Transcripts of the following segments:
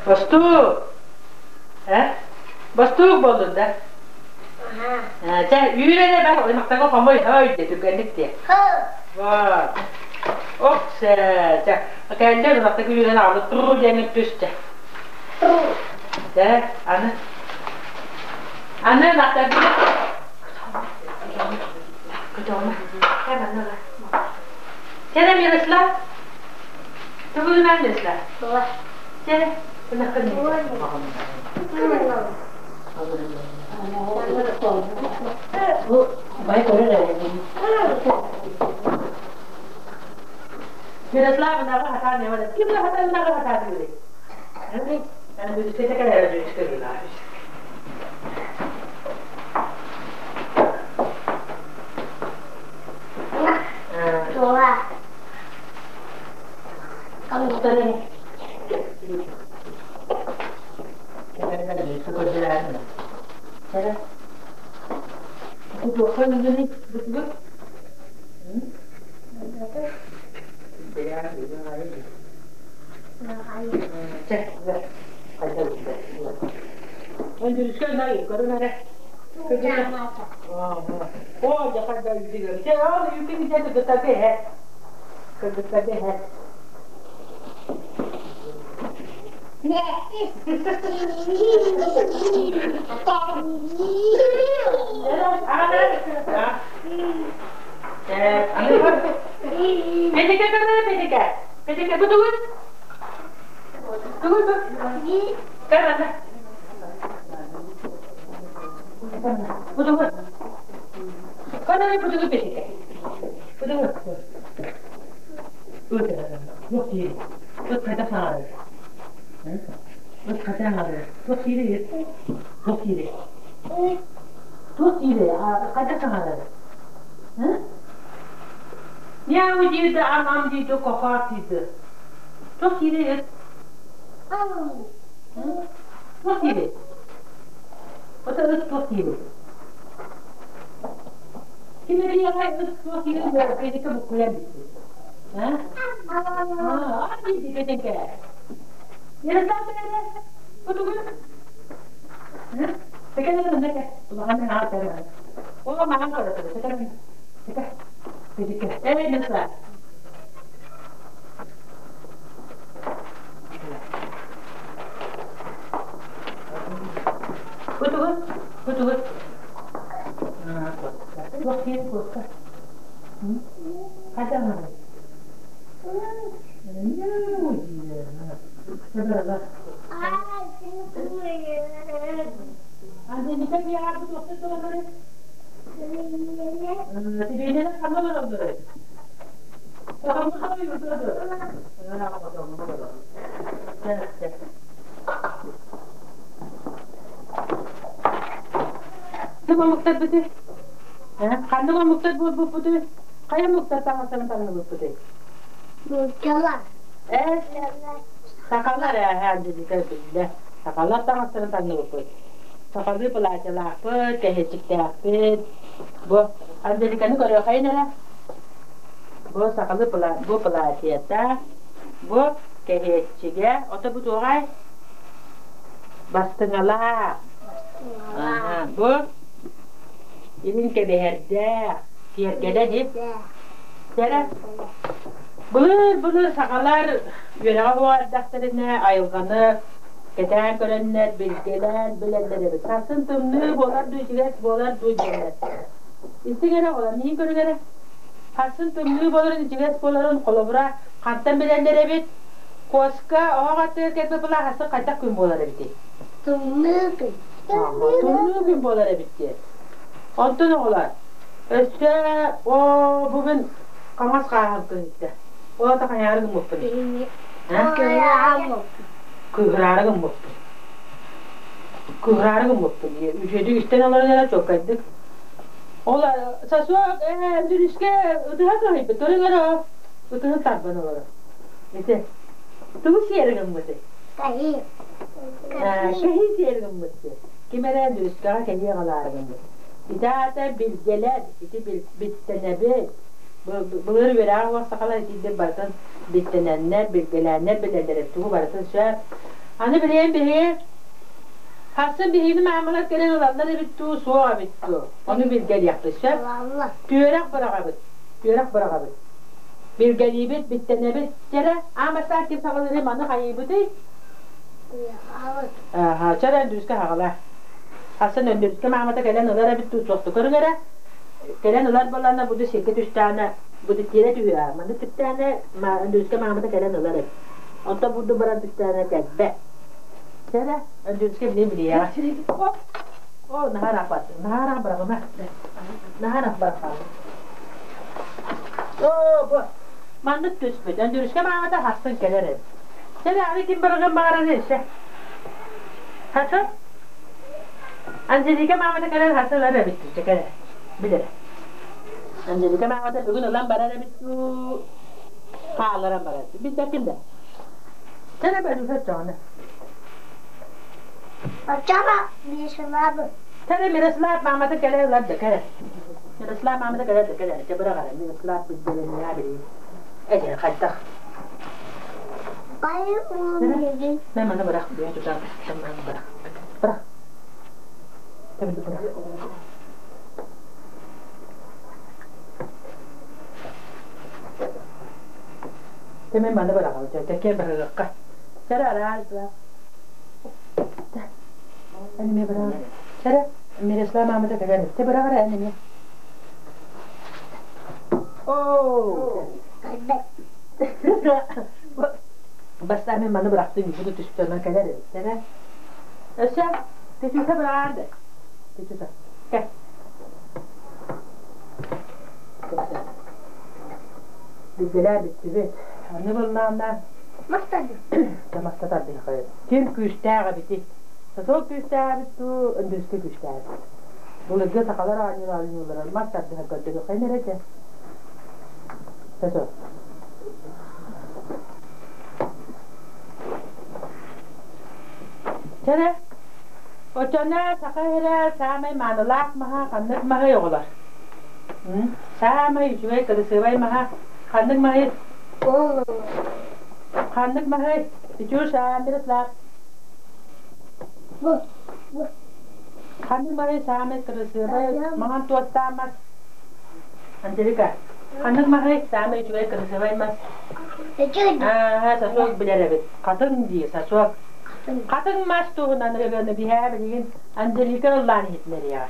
Бостуук! Э? Бостуук буоллун да? Чэ, үүр эрэ бар, ынахтарга хомуй, ой дии, түргэнник диэ. Вот. Ох, чэ, кэллэ ынахтарга үүрэн аҕалыт туру диэҥҥин түс чэ. Чэ, аны. Аны ынахтарга Көтөҕүмэ. Кэм аны Чэ, Мирослав. Тугу гынан Мирослав? Чэ, Мирослав ынаҕы хатаан ким да хатаан ынаҕы хатаатыгый? Нууччалар. Сахалар ээ, сахалар таҥастарын таҥныбыппыт. Сахалыы платьелаахпыт, кэһиэччиктээхпит. Бу Анжеликаны көрүөххэйин эрэ. Бу сахалыы бу платьета, бу кэһиэччигэ, ото бу туоҕай? Бастыҥалаах. Бу илин кэбиһэрдээх, киэргэлэ дии. Кэрэ. Былыр-былыр сахалар үөрэҕэ суох эрдэхтэринэ айылҕаны кэтээн көрөннөр, билгэлээн билэллэр эбит. Сарсын тымныы буолар дуу, ичигэс буолар дуу диэннэр. Истиҥ эрэ оҕолор, миигин көрүҥ эрэ. Сарсын тымныы буоларын, ичигэс буоларын холобура хантан билэллэр эбит? Куоска оһох аттыгар кэлбит былаах сарсын хайдах күн буолар эбитий? Тымныы күн. Тымныы күн буолар эбит диэн. Онтон оҕолор, өссө оо бүгүн хаҥас хааһым кыһыйда. Ол ата хайаары гыммыппын. Кыыһыраары гыммыппын. Кыыһыраары гыммыппын. Үчүгэйдик истэн олорон эрэ чуолкайдык. Ол сосуок ээ дүрүскэ ытыһа кыһыйбыт. Көрүҥ эрэ ытыһын тарбан олорор. Ити тугу сиэри гыммытый? Кэһии. Кэһии сиэри гыммыт Ким эрэ дүрүскэҕэ кэһии аҕалаары гыммыт. Ити аата билгэлэр, ити биттэнэбит. Былыр үөрэҕэ уох сахалар итиирдик барытын биттэнэннэр, билгэлээннэр билэллэр тугу барытын сөп. Аны билигин биһиги Харсын биһигини маамалар кэлэн ылаллар эбит дуу, суох эбит дуу? Ону билгэлиэхпит сөп. Түөрэх быраҕабыт. Түөрэх быраҕабыт. Билгэлиибит, биттэнэбит. Чэрэ, аан бастаан ким саҕалыырый, маны хайыыбытый? Ааха, чэрэ, Өндүрүскэ хаҕалаа. Харсын Өндүрүскэ маамата кэлэн ылар эбит дуу, суох дуу? Көрүҥ эрэ. Кэлэн ылар буоллаҕына, буду сиргэ түстэҕинэ, буду тиэрэ түһүө. Маннык түстэҕинэ, Өндүрүскэ маамата кэлэн ылар эбит. Онтон бурду баран түстэҕинэ кэлбэт. Чэрэ, Өндүрүскэ билин билиэҕэ. О, наһаа ыраах наһаа ыраах быраҕыма. Наһаа ыраах бырахпаабыт. Оо, бу маннык түспүт. Өндүрүскэ маамата хастан кэлэр эбит. Чэрэ, аны ким быраҕыан баҕарар өссө? Хасы? Анжелика маамата кэлэр хасы ылар эбит дуу, кэлэр. Билэр. Анжелика маамата бүгүн ылан барар эбит дуу, хаалларан барар. Билбэккин да. Чэрэ бөлүһү өттөҕүнэ. Оччоҕо Мирослава. Чэрэ Мирослав маамата кэлэр ылар да кэлэр. Мирослав маамата кэлэр да кэлэр. Чэ быраҕара Мирослав билгэлэниэ билии. Эдэр хайдах? Бай уумнигин. Мен маны бырах, бүйэ тутар. Маны бырах. Бырах. Тэбин бырах. Тэмин маны быраҕабыт, тэкиэн быраҕыахха. Чэрэ араас два. Эн эмиэ быраҕар. Чэрэ, Мирослав маамата кэлэр. Тэ быраҕар эн эмиэ. Оо! Бастаан мин маны бырахтым, буду түстэ, кэлэр эбит. Чэрэ. Өссө, Катюша быраҕаар да. Катюша, кэл. Билгэлээ бүттүбүт. Аны буоллаҕына маста тардыаххайын. Ким күүстээх эбитий? Сосуол күүстээх эбит дуу, Өндүрүскэ күүстээх эбит. Былыргы сахалар оонньуур оонньуулара мас тардыһан көрдөрүөххэйин эрэ дьэ. Сосуол. Чэрэ, оччоно саха сирэ саамай маанылаах маһа ханнык маһый оҕолор? Саамай үчүгэй кырасыабай маһа ханнык маһый? Ханнык маһый? Петюша, Мирослав. Ханнык маһый саамай кырасыабай маҥан туостаах мас? Анжелика, ханнык маһый саамай үчүгэй кырасыабай мас? Аа, сосуок билэр эбит. Хатыҥ дии, сосуок. Хатыҥ мас туһунан ырыаны биһээ билигин Анжелика ыллаан иһитинэриэҕэ.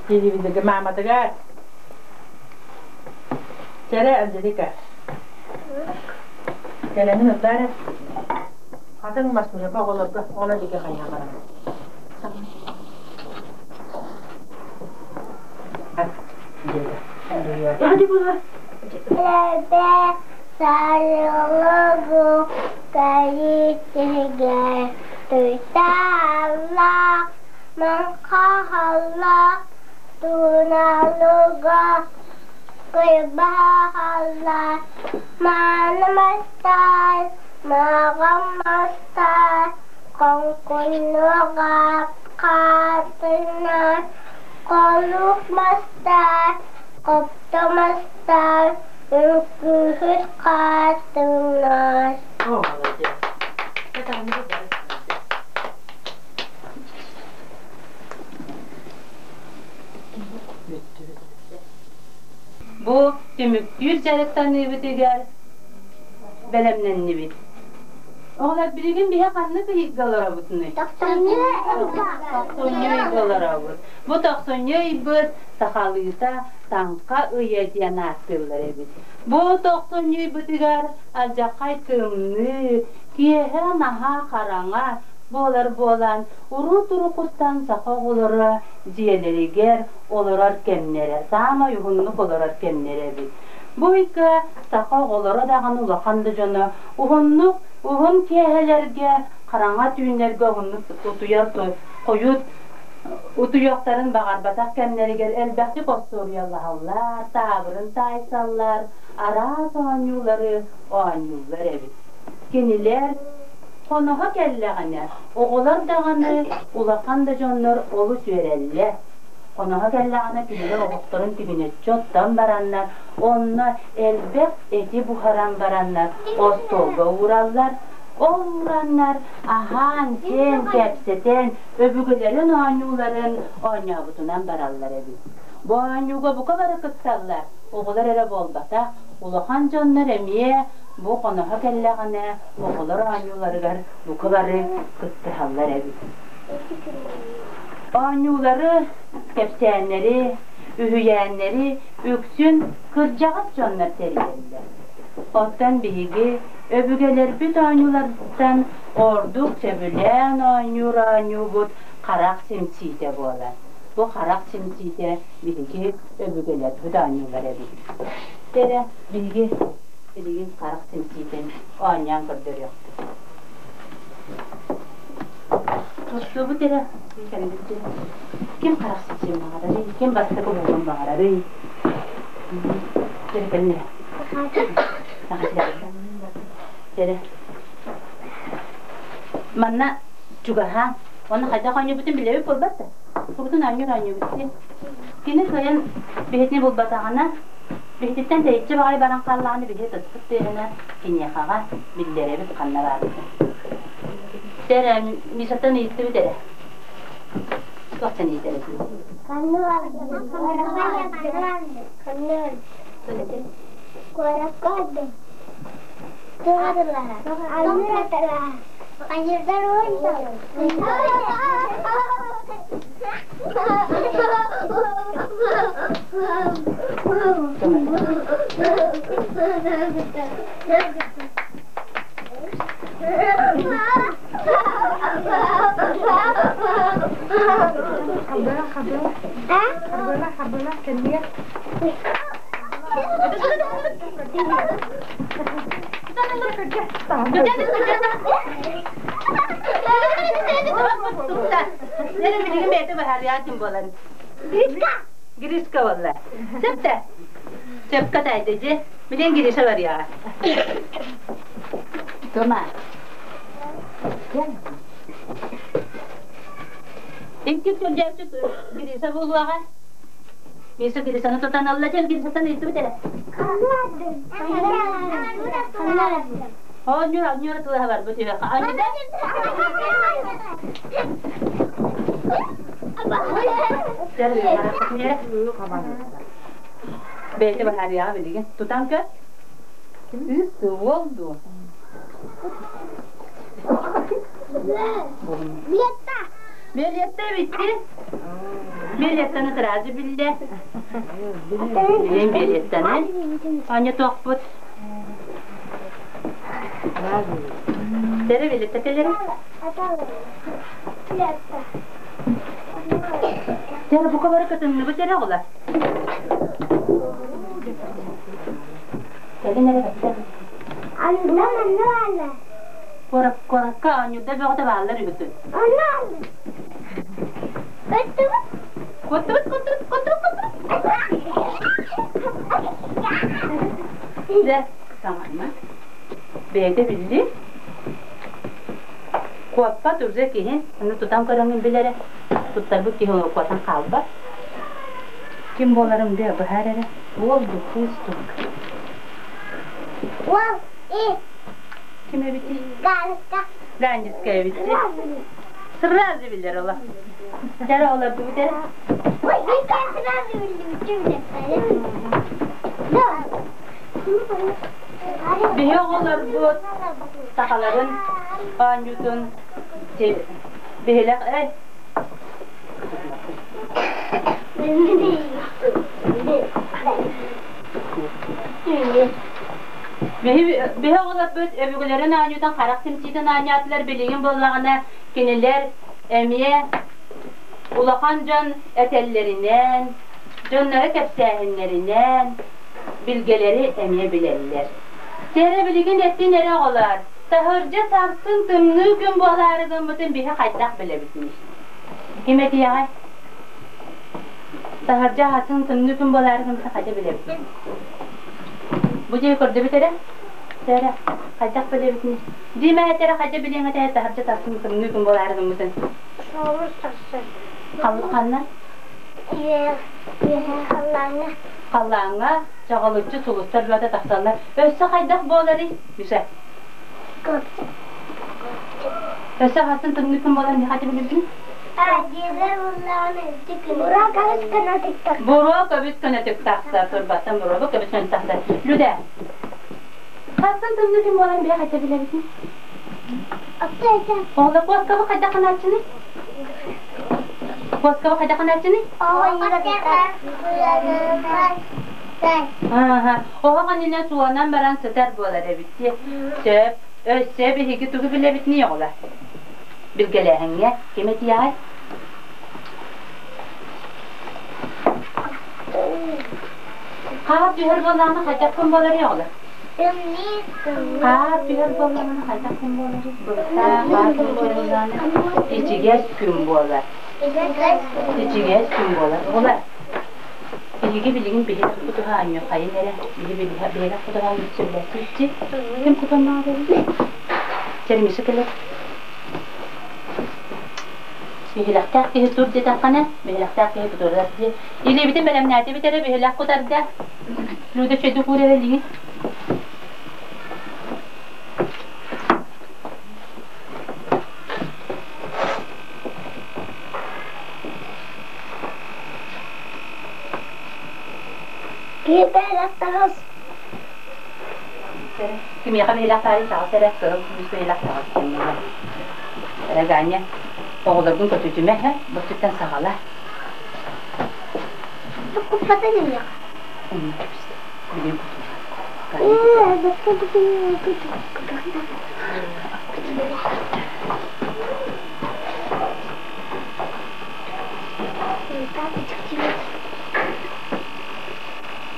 Телевизорга мааматыгар Чэрэ, Анжелика. Кэлэҥин ыллаа эрэ. Хатыҥ мас туһунан оҕолорго оҕолор диэки хайыһан баран. Эбээ сайылыгы кэйиитигэр туйтааллаах, маҥхаһаллаах, туналыга кыйбаһаллар, мааны мастар, маҕан мастар, хоҥкуннуга хаатынар, холук мастар, хопто мастар, үҥкүүһүт хаатыҥнар. О, молодец. Это Бу түмүктүүр дьарыктаныыбытыгар бэлэмнэннибит. Оҕолор билигин биһи ханнык ыйга олоробутунуй? Тохсунньу ыйга. Тохсунньу ыйга олоробут. Бу тохсунньу ыйбыт сахалыыта Таҥха ыйа диэн ааттыыллар эбит. Бу тохсунньу ыйбытыгар алдьархай тымныы, киэһэ наһаа хараҥа буолар буолан, урут-уруккуттан саха оҕолоро дьиэлэригэр олорор кэмнэрэ, саамай уһуннук олорор кэмнэрэ эбит. Бу ыйга саха оҕолоро даҕаны улахан да дьоно уһуннук уһун киэһэлэргэ, хараҥа түүннэргэ уһуннук утуйар хойут утуйуохтарын баҕарбатах кэмнэригэр элбэхтик остуоруйалаһаллар, таабырын таайсаллар, араас оонньуулары оонньууллар эбит. Кинилэр хоноһо кэллэҕинэ, оҕолор даҕаны, улахан да дьоннор олус үөрэллэр. Хоноһо кэллэҕинэ кинилэр оһохторун тигинэччи оттон бараннар, онно элбэх эти буһаран бараннар остуолга уураллар. Ол уураннар аһаан-сиэн, кэпсэтэн, өбүгэлэрин оонньууларын оонньообутунан бараллар эбит. Бу оонньууга бука бары кытталлар, оҕолор эрэ буолбатах, улахан дьоннор эмиэ бу хоноһо кэллэҕинэ оҕолор оонньууларыгар бука бары кыттыһаллар эбит. Оонньуулары, кэпсээннэри, үһүйээннэри үксүн кырдьаҕас дьоннор тэрийэллэр. Оттон биһиги өбүгэлэрбит оонньууларыттан ордук сөбүлээн оонньуур оонньуубут харах симсиитэ буолар. Бу харах симсиитэ биһиги өбүгэлэрбит оонньуулар эбит. Эрэ биһиги билигин харах симсиитин оонньоон көрдөрүөхпүт. Туттубут эрэ ким харах симсиэн баҕарарый, ким бастакы буолуон баҕарарый? Кэлин эрэ. Манна чугаһаан, уонна хайдах оонньуубутун билэбит буолбат да? Кубутун оонньуур оонньуубут дии. Кини кыайан биһитини булбатаҕына, биһититтэн тэйиччи баҕайы баран хааллаҕына биһи тыспыт тыаһына киниэхэҕэ биллэрэбит ханна баарбытын. Тэрэ, Мишаттан ыйыттыбыт эрэ. Туох сен ыйытар этиҥ? Куоракка Хабыла, хабыла. Хабыла, хабыла, кэннигэр. Билигин бэйэтэ баһаарыйаатын буолан. Гришка буолла. Сөптө. Сөпкө таайда дьэ. Билигин Гриша барыаҕа. Тома. Икки көрдөөччү Гриша буолуоҕа. Миша Гришаны тутан алла дьэ Гришаттан ыйыттыбыт эрэ. Оонньуур, оонньуур тылыһа барбыт үһү. Оонньууда? Бэйэтэ баһаарыйаҕа билигин. Тутан көр. Кыыс уол дуо? Виолетта эбитти. Виолеттаны сразу биллэ. Билин Виолеттаны. Аня туохпут. Тере Виолетта кэлэрэ. Тере бука бары кытынныбыт эрэ оҕолор. Кэлин эрэ бэттэр. Анна манна Куоракка оонньуурда бөҕөтө бааллар үһүтүн. Куттубут, куттубут, куттубут, куттубут. Дьэ, саҥарма. Бэйэтэ билли. Куоппат уже киһи, ону тутан көрөҥүн билэрэ. Туттарбыт киһи ол куотан хаалбат. Ким буоларын быһаар эрэ. Уол ду, кыыс ду. Уол и Ким эбитий? Галочка. Ганечка эбит. Сразу билэр ола. Дьара олордубут эрэ. Ой, сразу билбит. Да. Биһи оҕолорбут сахаларын оонньуутун биһилэх эй Биһи оҕолорбут өбүгэлэрин оонньуутун харах симсиитин оонньоотулар билигин буоллаҕына кинилэр эмиэ улахан дьон этэллэринэн, дьонноро кэпсээһиннэринэн билгэлэри эмиэ билэллэр. Сэрэ билигин эттин эрэ оҕолоор, таһырдьа сарсын тымныы күн буолаары гыммытын биһи хайдах билэбитиний? Ким этиэҕэй? Таһырдьа атын тымныы күн буолаары гыммытын хайдах билэбитий? Бу дьиэ көрдөбүт эрэ? Сэрэ, хайдах билэбитиний? Дима этэрэ хайдах билиэҥ этэ таһырдьа тахсын тымныы күн буолаары гыммытын? Соҕус тахсар. Ханна? Үөһэ халлааҥҥа. Халлааҥҥа чаҕылыччы сулустар бөҕөтө тахсаллар. Өссө хайдах буоларый, Миша? Өссө хасын тымныы күн буолан миэхэ билибин. Буруо көбүс көнөтүк тахсар, турбаттан буруо көбүс көнөтүк тахсар. Люда, хасын тымныы күн буолан миэхэ этэ билэбитин? Оҕолор куоскабы хайдах ханааччыный? Куоскабы хайдах ханааччыный? Оһох иннинэ суонан баран сытар буолар эбит дии. Сөп. Өссө биһиги тугу билэбитиний оҕолор? Билгэлээһиҥҥэ ким этиэҕэй? Хаар түһэр буоллаҕына хайдах күн буоларый оҕолор? Хаар түһэр буоллаҕына хайдах күн буоларый? Былыттаах хаар күн буоллаҕына ичигэс күн буолар. Ичигэс күн буолар. Оҕолор, биһиги билигин биһиги кутуһаанньу хайын эрэ биһи биһиги кутуһаанньу сөбүлээччи ким кутаннаҕа буолуй? Чэрмиси кэлэр. Биһилэхтээх киһи тур диэтэххинэ, биһилэхтээх киһи тутурар дии. Илиибитин бэлэмнээтибит эрэ биһилэх кутарга. Люда чөйдүк уур эрэ илиҥи. Киһи бэлэх таҕыс. Кимиэхэ биһилэх таайы таҕыс эрэ, кыһыл көмүс биһилэх таҕыс диэн буолар. Эрэ Ганя, оҕолоргун көтүтүмэ, һэ, бу өттүттэн саҕала. Куппата дьиҥэх. Онно кэбистэ. Билин кутума.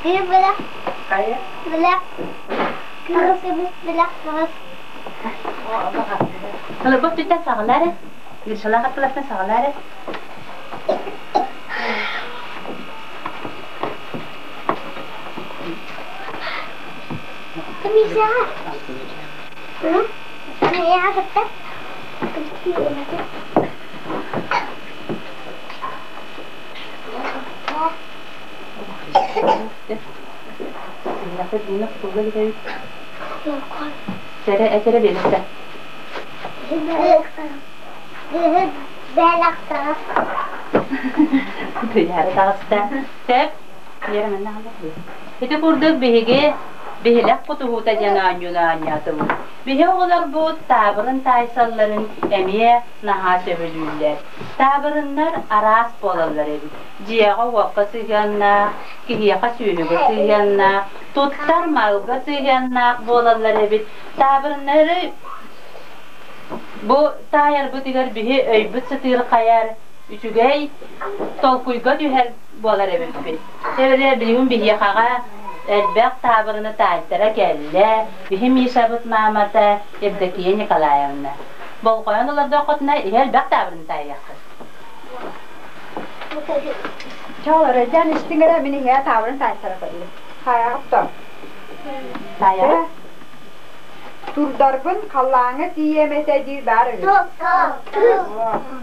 Bir bırak. Хайа? Bırak. Таҕыс көмүс бэлэх таҕыс. Бу өттүттэн саҕала эрэ. Гришалаах аттылартан саҕала эрэ. Комиссия. Я кытта. Сэрэ этэрэ биэристэ. Бэлэх таҕыс. Туйаара таҕыста. Сөп. Ити курдук биһиги биһилэх кутуһуута диэн оонньууну оонньоотубут. Биһи оҕолорбут таабырын таайсалларын эмиэ наһаа сөбүлүүллэр. Таабырыннар араас буолаллар эбит. Дьиэҕэ-уокка сыһыаннаах, киһиэхэ сүөһүгэ сыһыаннаах, туттар малга сыһыаннаах буолаллар эбит. Таабырыннары бу таайарбытыгар биһи өйбүт сытыырхайар, үчүгэй толкуйга түһэр буолар эбиппит. Эбэтэр билигин биһиэхэҕэ элбэх таабырыны таайтара кэллэ, биһи Мишабыт маамата Евдокия Николаевна. Болҕойон олордоххутуна иһэ элбэх таабырыны таайыаххыт. Чаалар, дьэн истиҥ эрэ мин иһээ таабырын таайтара көрдүм. Хайаҕыт то? Таайаҕыт? Турдарбын халлааҥҥа тиийиэм этэ диир баар үһү.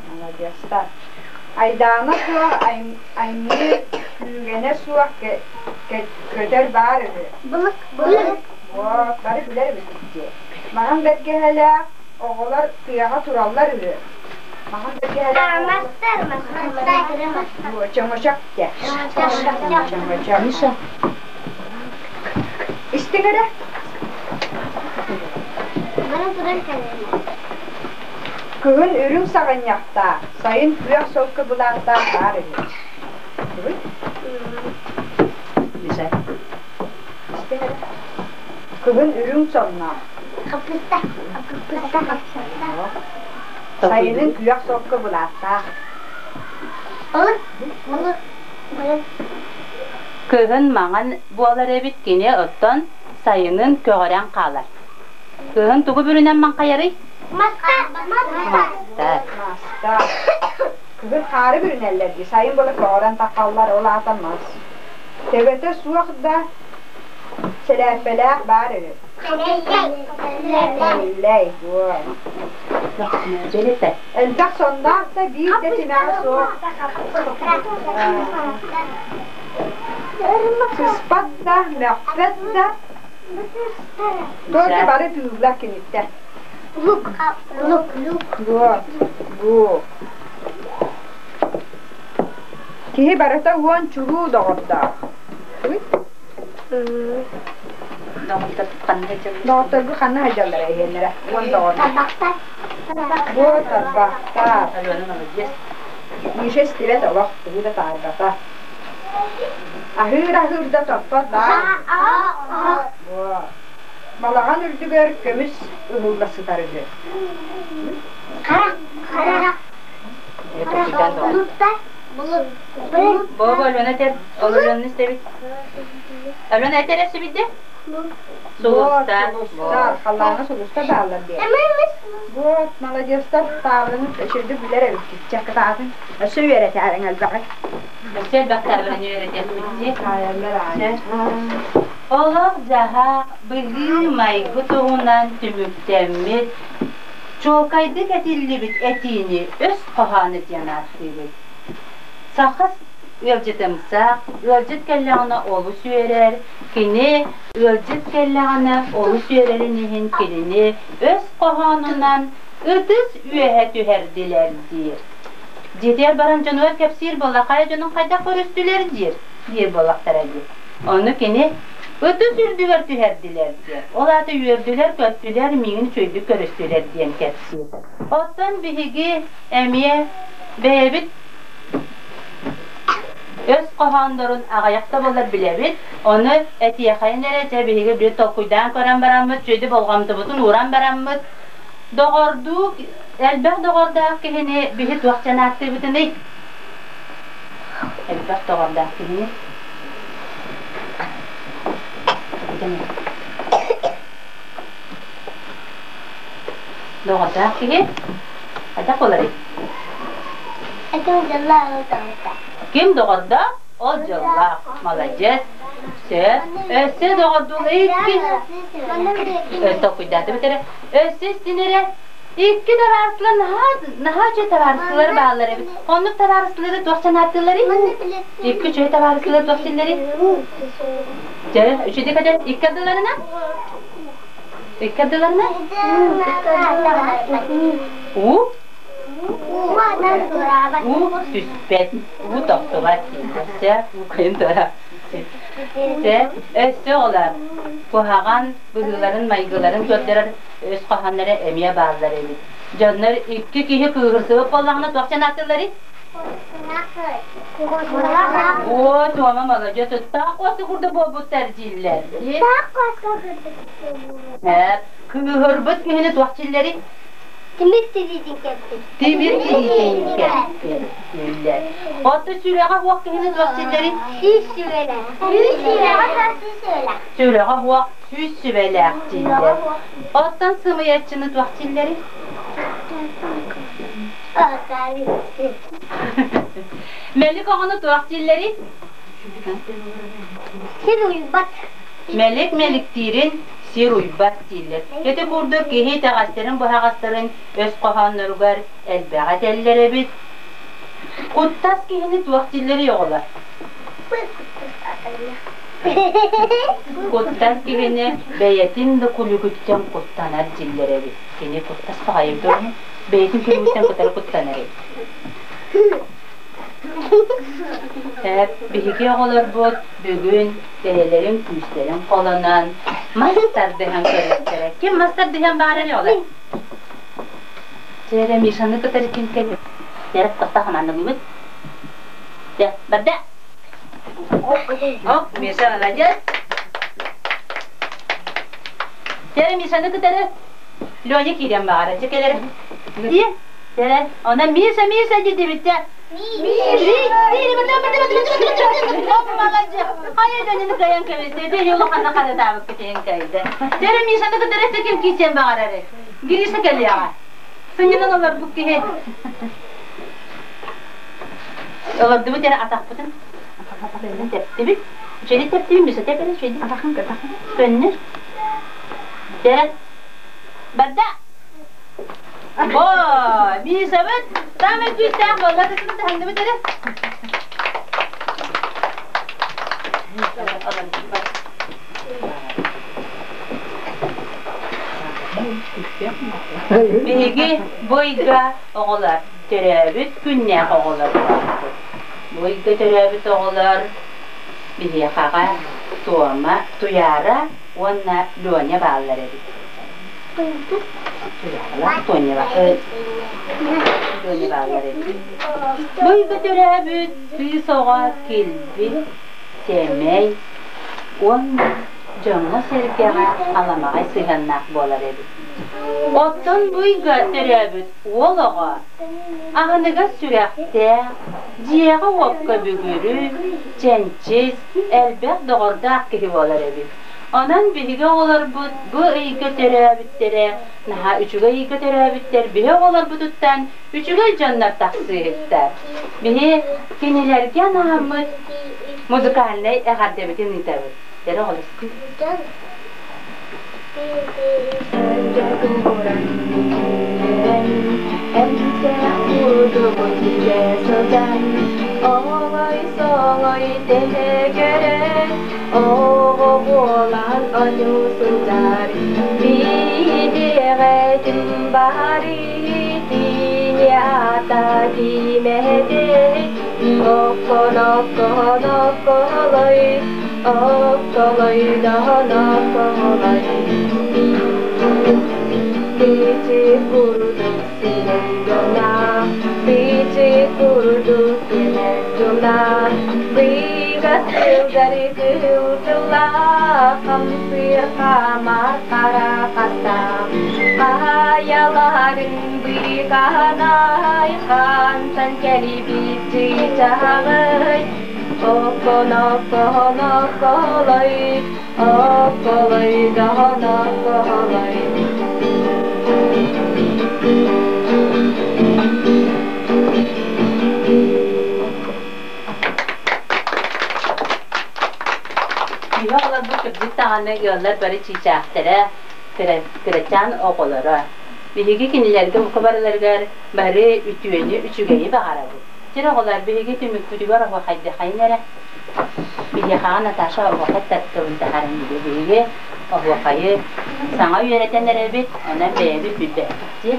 Молодецтар. Айдаана суох аймыы күүгэнэ суох көтөр баар үһү. Былык. Былык. Вот, бары билэр эбиппит дии. Маҥан бэргэһэлээх оҕолор тыаҕа тураллар үһү. Маҥан бэргэһэлээх Мастар, мастар. Чөҥөчөк диэ. Чөҥөчөк. Миша. Истиҥ эрэ. Бары туран кэлэллэр. Кыһын үрүҥ саҕынньахтаах, сайын күөх солко былааттаах баар үһү. Миша. Истиҥ эрэ. Кыһын үрүҥ сонноох. Хаппыста. Хаппыста. Сайынын күөх солко былааттаах. Olur. Olur. Olur. Кыһын маҥан буолар эбит кини оттон сайынын көҕөрөн хаалар. Кыһын тугу бүрүнэн маҥхайарый? Маста. Маста. Мастар. Маста. Кыһын хаары бүрүнэллэр дии, сайын буола көҕөрөн таххаллар, ол аата мас. Төбөтө суох да сэлээппэлээх баар үһү. Тэллэй. Дьэлэтэ. Элбэх сонноох да биир да тимэҕэ суох. Сыспат да, мөхпөт да, только бары тыыллар киниттэн. Лук. Лук. Лук. Лук. Киһи барыта уон чулуу доҕордоох. Доҕотторгу ханна сылдьаллара иһиэннэрэ уон доҕор. Бу тарбахтар. Миша истибэт олох тугу да таайбата. Аһыыр аһыыр да топпот баар. Балаҕан үрдүгэр көмүс ыһылла сытар үһү. Бобо Алена этэр, ол Аленаны истэбит. Алена этэр эсибидде? Сулустар. Сулустар, халлааҥҥа сулустар бааллар диэн. Вот, молодецтар, таабырын үчүгдүк билэр эбиккит. Чэ, кытаатын. Өссө үөрэтээриҥ элбэҕи. Өссө элбэх таабырын үөрэтиэхпит. Таайаллар аайы. Олох-дьаһах, быһыы-майгы туһунан түмүктэммит, чуолкайдык этиллибит этиини өс хоһооно диэн ааттыыбыт. Саха ыалдьытымсах, ыалдьыт кэллэҕинэ олус үөрэр, кини ыалдьыт кэллэҕинэ олус үөрэрин иһин кинини өс хоһоонунан ытыс үөһэ түһэрдилэр диир. Дьиэтигэр баран дьонугар кэпсиир буолла, хайа дьонуҥ хайдах көрүстүлэр диир, диир буоллахтара дии. Ону кини ытыс үрдүгэр түһэрдилэр диэн, ол аата үөрдүлэр-көттүлэр, миигин үчүгэйдик көрүстүлэр диэн кэпсиир. Оттон биһиги эмиэ бэйэбит өс хоһооннорун аҕыйах да буоллар билэбит, ону этиэхэйин эрэ чэ биһиги биир толкуйдаан көрөн бараммыт, үчүгэйдик болҕомтобутун ууран бараммыт, доҕордуу элбэх доҕордоох киһини биһи туох диэн ааттыыбытыный? Элбэх доҕордоох киһини Доҕордоох киһи хайдах буоларый? Ким доҕордоох, ол дьоллоох. Молодец. Сөп. Өссө доҕордуу икки. Толкуйдаатыбыт эрэ. Өссө истин эрэ. Икки табаарыстылар наһаа наһаа үчүгэй табаарыстылар бааллар эбит. Оннук табаарыстылары туох санааттыылларый? Икки үчүгэй табаарыстылар туох силлэрий? Дьэ, үчүгэйдик этэр икки ардыларына? Икки ардыларына? Уу? Уу түспэт, уу тохтубат дииллэр. Чэ, уу кыйын туора. Чэ, өссө оҕолор куһаҕан быһыыларын, майгыларын көрдөрөр өс хоһоонноро эмиэ бааллар эбит. Дьоннор икки киһи кыыһырсыбыт буоллаҕына туох санаатылларый? Оо, туома молодец, таах куоска курдук буолбуттар дииллэр. Кыыһырбыт киһини туох дииллэрий? Тимир тириитин кэппит. Тимир тириитин кэппит дииллэр. Оттон сүрэҕэ суох киһини туох дииллэрий? Сүүс сүбэлээх. Сүүс сүрэҕэ сүүс сүбэлээх. Сүрэҕэ суох сүүс сүбэлээх дииллэр. Оттон сымыйаччыны туох дииллэрий? Мэлик оҕону туох дииллэрий? Сир уйбат. Мэлик мэликтиирин сир уйбат дииллэр. Ити курдук киһи итэҕэстэрин-быһаҕастарын өс хоһоонноругар элбэҕи этэллэр эбит. Куттас киһини туох дииллэрий оҕолор? Куттас киһини бэйэтин да күлүгүттэн куттанар дииллэр эбит. Кини куттас баҕайы дуо? Бэйэтин күлүгүттэн кытары куттанар эбит. Биһиги оҕолорбут бүгүн бэйэлэрин күүстэрин холонон мас тардыһан көрүөхтэрэ. Ким мас тардыһан баарар оҕолор? Чэ, Мишаны кытары ким кэлиэ? Дьэ, тохтоо хамаандалыыбыт. Дьэ, барда! О, Миша молодец! Чэ, Мишаны кытары Леня киирэн баҕара. Чэ, кэлэр. Дии, кэлэр. Онон Миша, Миша диэтибит, чэ. Хайа Леняны кыайан кэбистэ, дьэ улаханна ханытаабыкка тиһин кайда. Дьэ, Мишаны кытары ким киирсиэн баҕарар? Гриша кэлиэҕэ. Сынньанан олорбут киһи. Олордубут эрэ атахпытын тэптибит. Үчүгэйдик тэптибит, Миша тэп эрэ, үчүгэйдик. Атахын атахын. Көннөр. Дьэ, барда. О, Мишабыт самый күүстээх буолла, тысыны таһынныбыт эрэ. Биһиги бу ыйга оҕолор төрөөбүт күннээх оҕолор буоллубут. Бу ыйга төрөөбүт оҕолор биһиэхэҕэ Тома, Туйаара уонна Леня бааллар эбит. Туйааралаах Тоня Леня бааллар эбит. Бу ыйга төрөөбүт кыыс оҕо килбик, сэмэй уонна дьоҥҥо-сэргэҕэ аламаҕай сыһыаннаах буолар эбит. Оттон бу ыйга төрөөбүт уол оҕо аһыныгас сүрэхтээх, дьиэҕэ-уокка бүгүрү, чэнчис, элбэх доҕордоох киһи буолар эбит. Онон биһиги оҕолорбут бу ыйга төрөөбүттэрэ наһаа үчүгэй ыйга төрөөбүттэр биһи оҕолорбутуттан үчүгэй дьоннор тахсыыһыктар. Биһи кинилэргэ анааммыт музыкальнай эҕэрдэбитин ыытабыт. Дэрэ оҕолостун. Оҥой-соҥой тэһэ көрөн, оҕо буолан оонньуу сылдьар. Биһиэҕэтин баары тиини аата киимэһэтэй, Окко-нокко-нокколой, окколой да-нокколой. Бичи курдук синэй дьоно, бичи курдук синэй дьоно, быга сылдьар кыыл тыллаах, хамсыыр хаамар хара хастаах, хайаларын быыканай, хантан кэлибит чыычааҕый, окко-нокко-нокколой, окколой да-нокколой. Киһи оҕолорбут кырдьык даҕаны ыаллар бары чыычаахтара, кырачаан оҕолоро. Биһиги кинилэргэ бука барыларыгар бары үтүөнү, үчүгэйи баҕарабыт. Сир оҕолор биһиги түмүкпүтүгэр оһуохайдыхайын эрэ. Биһиэхэҕэ Наташа оһуохай тылын таһааран биһиги оһуохайы саҥа үөрэтэн эрэбит, онон бэйэбит билбэппит дии.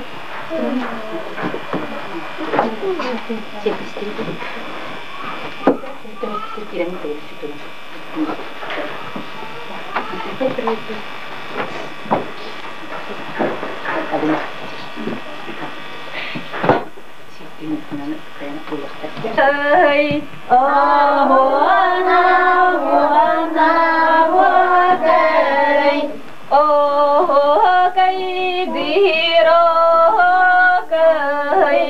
Ай, оһуона, уона, уокай, оһуокай, биир оһуокай,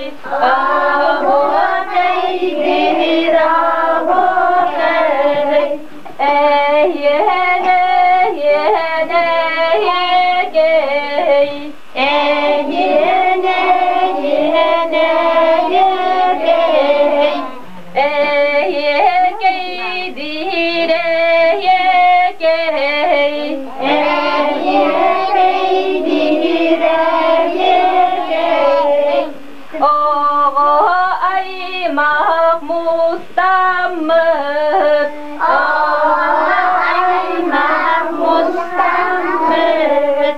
оһуокай, биир оһуокай, эйиэнэ, эйиэнэ, эйиэгэй, эйиэнэ, эйиэнэ, эйиэгэй, эйиэгэй, диир эйиэгэй, эйиэгэй, диир эйиэгэй, оҕо аймах мустаммыт, оҕо аймах мустаммыт,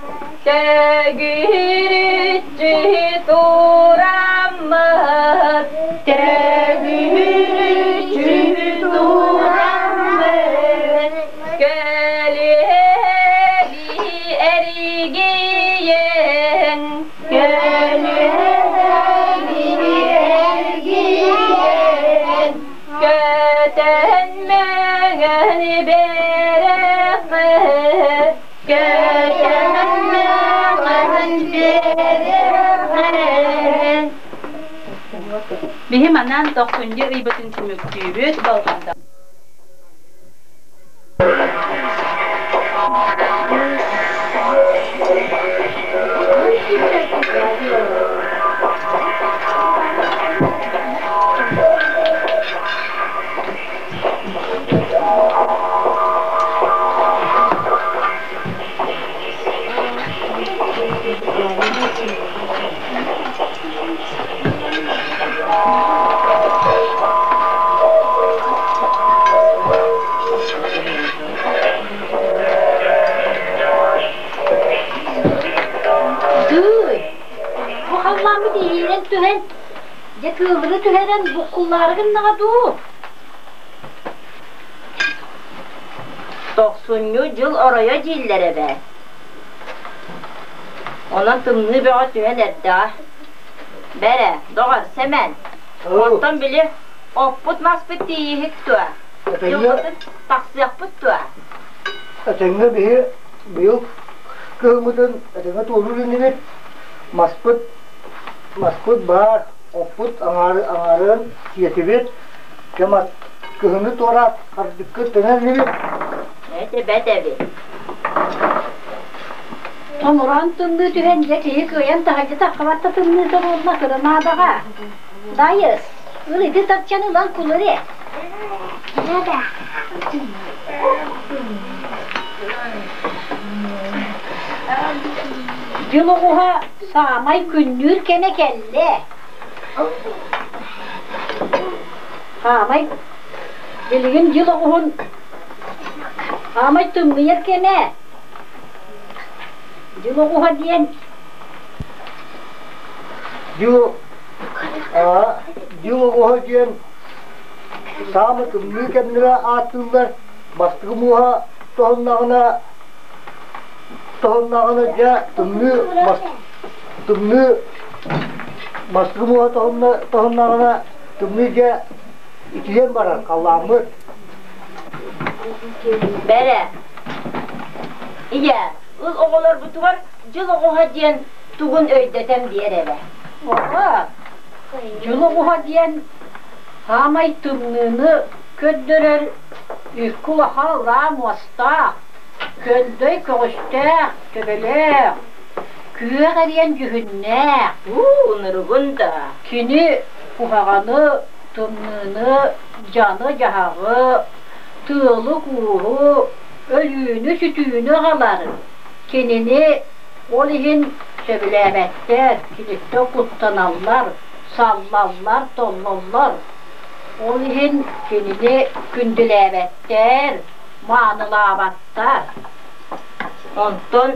төгүрүччү тураммыт, төгүрүччү тураммыт, көлүөһэли эригийэн, көлүөһэли эргийэн, көтөн мөҥөн бэрэхэ, көтөн мөҥөн бэрэхэ. Биһи манан тохсунньу ыйбытын түмүктүүбүт болҕомто. Халлааммыт иһиирэн түһэн, дьэ кыыллары түһэрэн буккуллаары гыннаҕа дуу? Тохсунньу дьыл оройо дииллэр эбээт. Онон тымныы бөҕө түһэн эрдэҕэ. Бэрэ, доҕор, Сэмэн, оттон били оппут-маспыт тиийиһик дуо? Дьылбытын тахсыахпыт дуо? Этэҥҥэ биһи быйыл кыһыммытын этэҥҥэ туоруур инибит. Маспыт маспыт баар, оппут аҥаары аҥаарын сиэтибит. Кэм кыһыны туораат хардыккыт төнөр инибит. Этэ бэт эбит. Томороон тымныы түһэн дьэ киһи кыайан таһырдьа таххыбат да тымныыта буолла кырынаабаҕа. Дайыс, ыл ити тапчаны ылан кулар ээ. Дьыл оҕуһа саамай күннүүр кэмэ кэллэ. Хаамай билигин дьыл оҕуһун хаамай тымныйар кэмэ. Дьыл оҕуһа диэн Дьыл дьыл оҕуһа диэн саамай тымныы кэмнэрэ ааттыыллар. Бастакы мууһа тоһуннаҕына тоһуннаҕына дьэ тымныы тымныы бастакы мууһа тоһуннаҕына тымныы дьэ итийэн барар халлааммыт. Бэрэ. Ийээ, ыл оҕолорбутугар дьыл оҕуһа диэн тугун өйдөтөн биэр эрэ. Оҕо, дьыл оҕуһа диэн саамай тымныыны көрдөрөр икки улахан ураа муостаах, көндөй көҕүстээх, төбөлөөх, күөх эриэн дьүһүннээх. Уу, ынырыгын да. Кини куһаҕаны, тымныыны, дьаны-дьаһаҕы, тыалы-кууһу, өлүүнү-сүтүүнү аҕалар. Кинини ол иһин сөбүлээбэттэр, киниттэн куттаналлар, саллаллар, толлоллор. Ол иһин кинини күндүлээбэттэр, маанылаабаттар. Онтон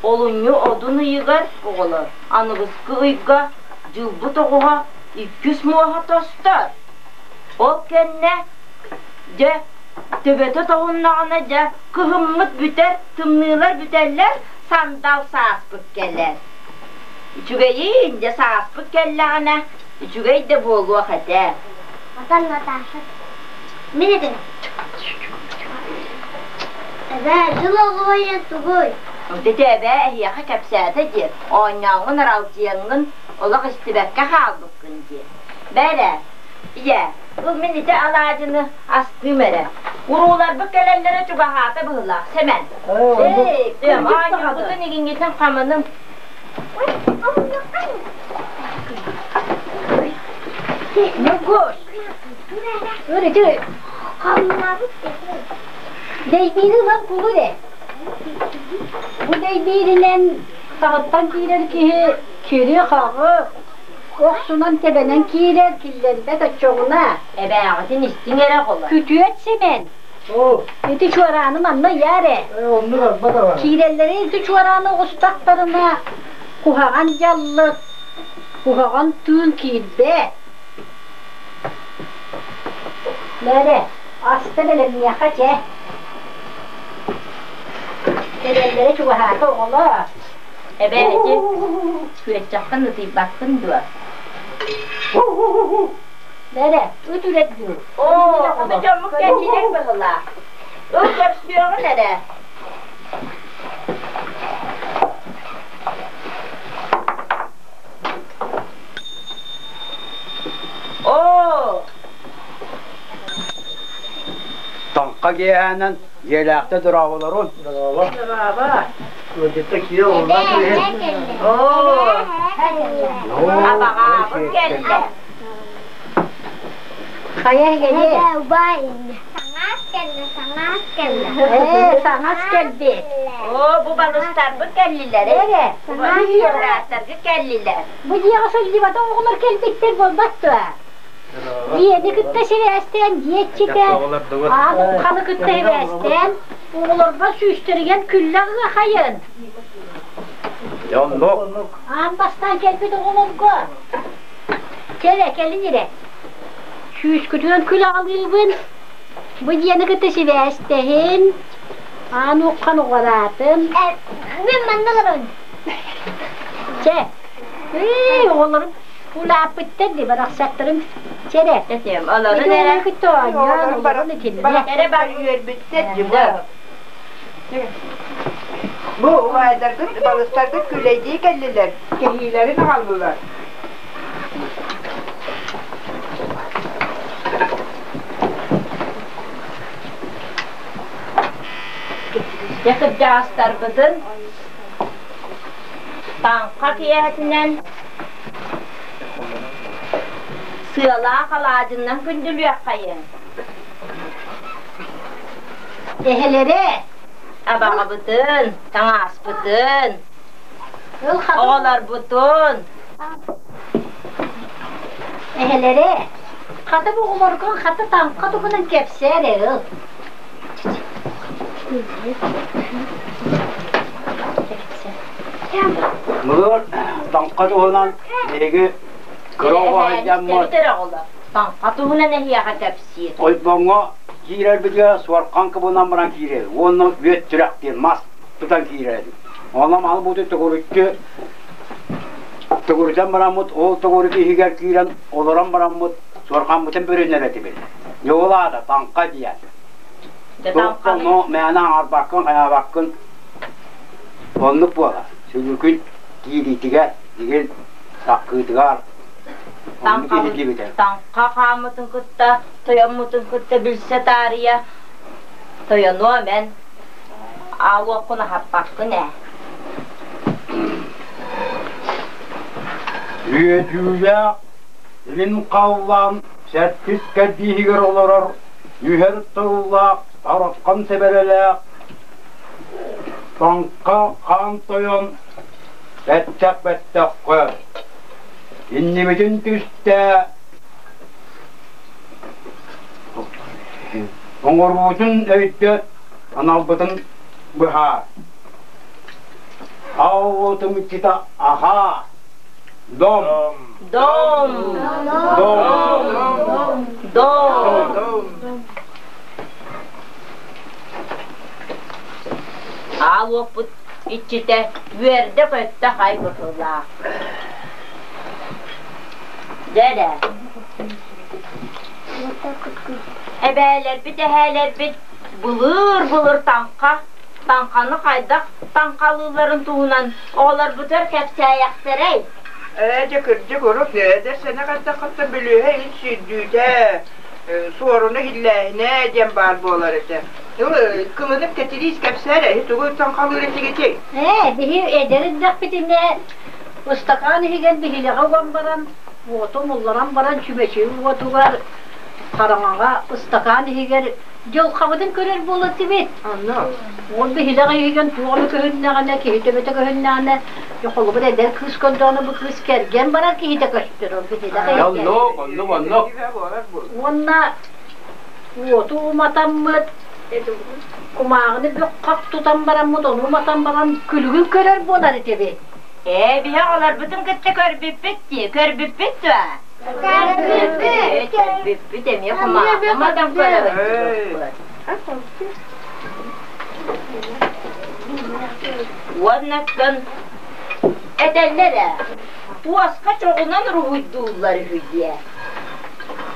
олунньу одун ыйыгар оҕолор аныгыскы ыйга дьылбыт оҕуһа иккис муоһа тостор. Ол кэннэ дьэ төбөтө тоһуннаҕына дьэ кыһыммыт бүтэр, тымныылар бүтэллэр, сандал сааспыт кэлэр. Үчүгэйин дьэ сааспыт кэллэҕинэ үчүгэй да буолуох этэ. Отон Наташа. Мин этим. Эбээ, дьыл оҕуһа тугуй? Ити эбээ эһиэхэ кэпсээтэ диэн, оонньооҥҥун, аралдьыйаҥҥын олох истибэккэ хаалбыккын диэн. Бээрэ, ийээ, ыл мин ити алаадьыны астыым эрэ. Урууларбыт кэлэллэрэ чугаһаата быһыылаах, Сэмэн. Ээ, оонньуургутун игиҥҥитин хаманым. Ньургуш, өр ити дэйбиири ылан кулу эрэ. Бу дэйбииринэн таһыттан киирэр киһи кири-хаҕы охсунан тэбэнэн киирэр, киллэрбэт оччоҕуна. Эбээҕитин истиҥ эрэ оҕолор. Күтүөт Сэмэн, ити чуорааны манна ыйаар ээ. Киирэллэрин ити чуорааны оҕустахтарына куһаҕан дьаллык, куһаҕан тыын киирбэт. Мээрэ, аста бэлэмниэххэ чэ. Кэлэллэрэ чугаһаата оҕолор. Эбээ ити күөччэххин ытыйбаккын дуо? Мээрэ, ыт үрэр дуу? Оо, аны дьоммут кэллилэр быһыылаах. Ыл көрсүөҕүн эрэ. Оо! Таҥха киэһээнэн дьиэлээхтэ дорооболорун. Дорообо. Дорообо. Ыалдьытта киирэ олорон Оо! Абаҕаабыт кэллэ. Хайа эһиги? Саҥаас кэллэ, саҥаас кэллэ. Ээ, саҥас кэлбит. Оо, бу балыстарбыт кэллилэр Эрэ. Бырааттаргыт кэллилэр. Бу дьиэҕэ сылдьыбатах оҕолор кэлбиттэр буолбат дуо? Дьиэни кытта сибээстээн, дьиэ иччитэ аан ухханы кытта сибээстээн, оҕолорго сүүстэригэр күллэ ыахайын. Оннук. Аан бастаан кэлбит оҕолорго кэлэ кэлин эрэ. Сүүскүтүнэн күл аҕалыыбын. Бу дьиэни кытта сибээстэһин. Аан уххан уҕараатын. Мин манна олоробун. Чэ, эй, оҕолорум улааппыттар дии барахсаттарым. Чэ эрэ. Тэтим, олорун эрэ. Кытта оонньоон, олорун итиннэ. Эрэ бар. Үөрбүттэр дии бу. Бу убайдаргыт, балыстаргыт күлэйдии кэллилэр, кэһиилэрин аҕаллылар. Дьэ кырдьаҕастарбытын таҥха киэһэтинэн сыалаах алаадьыннан күндүлүөххэйиҥ. Эһэлэрэ Абаҕабытын, таҥаспытын, оҕолорбутун. Эһэлэрэ хата бу оҕолоргун хата таҥха туһунан кэпсээ эрэ ыл. Мылыр таҥха туһунан биһиги кыра оҕо сылдьаммыт Таҥха туһунан эһиэхэ кэпсиир. Ойбоҥҥо киирэрбитигэр суорҕан кыбынан баран киирэр уонна үөт сүрэх диэн мас тутан киирэр. Онон малы буту төгүрүччү төгүрүтэн бараммыт, ол төгүрүк иһигэр киирэн олорон бараммыт суорҕаммытын бүрүнэр этибит. Дьэ ол аата таҥха диэн. Туох мээнэ аҥарбаккын, хайаабаккын оннук буолар. Сүлүкүн киириитигэр, игин саккыытыгар оннук иһиллибитэ. Таҥха хааммытын кытта, тойоммутун кытта билсэ таарыйа тойонуом эн аалуоххун аһаппаккын ээ. Үөдүүлээх илин халлаан сэттис кэрдииһигэр олорор үһэр тыллаах тараххан сэбэрэлээх Таҥха хаан тойон бэттэх-бэттэх көр иннибитин түстэ Оҥоруутун өйдөт, аналбытын быһаар. Ааллытым иччитэ аһаа. Дом. Дом. Дом. Дом. Аал уоппут иччитэ үөрдэ-көттө хай быһыылаах. Дьэ эрэ, Эбээлэрбит, эһээлэрбит былыр-былыр таҥха, таҥханы хайдах таҥхалыылларын туһунан оҕолорбутугар кэпсээйэхтэрэй? Ээ, дьэ кырдьык урут эдэр сэнэх эрдэххиттэн бүлүүһэ иһин сүүрдүүтэ, суоруна иһиллээһинэ диэн баар буолар этэ. Кылынып Кэтириис кэпсээр эһи тугу таҥхалыыр этигитий? Ээ, биһи эдэр эрдэхпитинэ ыстакаан иһигэр биһилэҕи уган баран Уоту умулларан баран чүмэчи уотугар хараҥаҕа ыстакаан иһигэр дьылҕабытын көрөр буола этибит. Ол биһилэх иһигэр туох эмэ көһүннэҕинэ, киһи төбөтө көһүннэҕинэ, дьэ холобур эдэр кыыс көрдөҕүнэ бу кыыс кэргэн барар киһитэ көстөр ол биһилэх иһигэр. Оннук, оннук, оннук. Уонна уоту уматаммыт, кумааҕыны бөх-хах тутан бараммыт, ону уматан баран күлүгүн көрөр буолар этибит. Ээ, биһи оҕолорбутун кытта көрбүппүт дии, көрбүппүт дуо? Көрбүппүт. Көрбүппүт эмиэ кумааҕы матан көрөбүт. Уоннаттан этэллэр ээ, туоска чоҕунан уруһуйдууллар үһү диэ.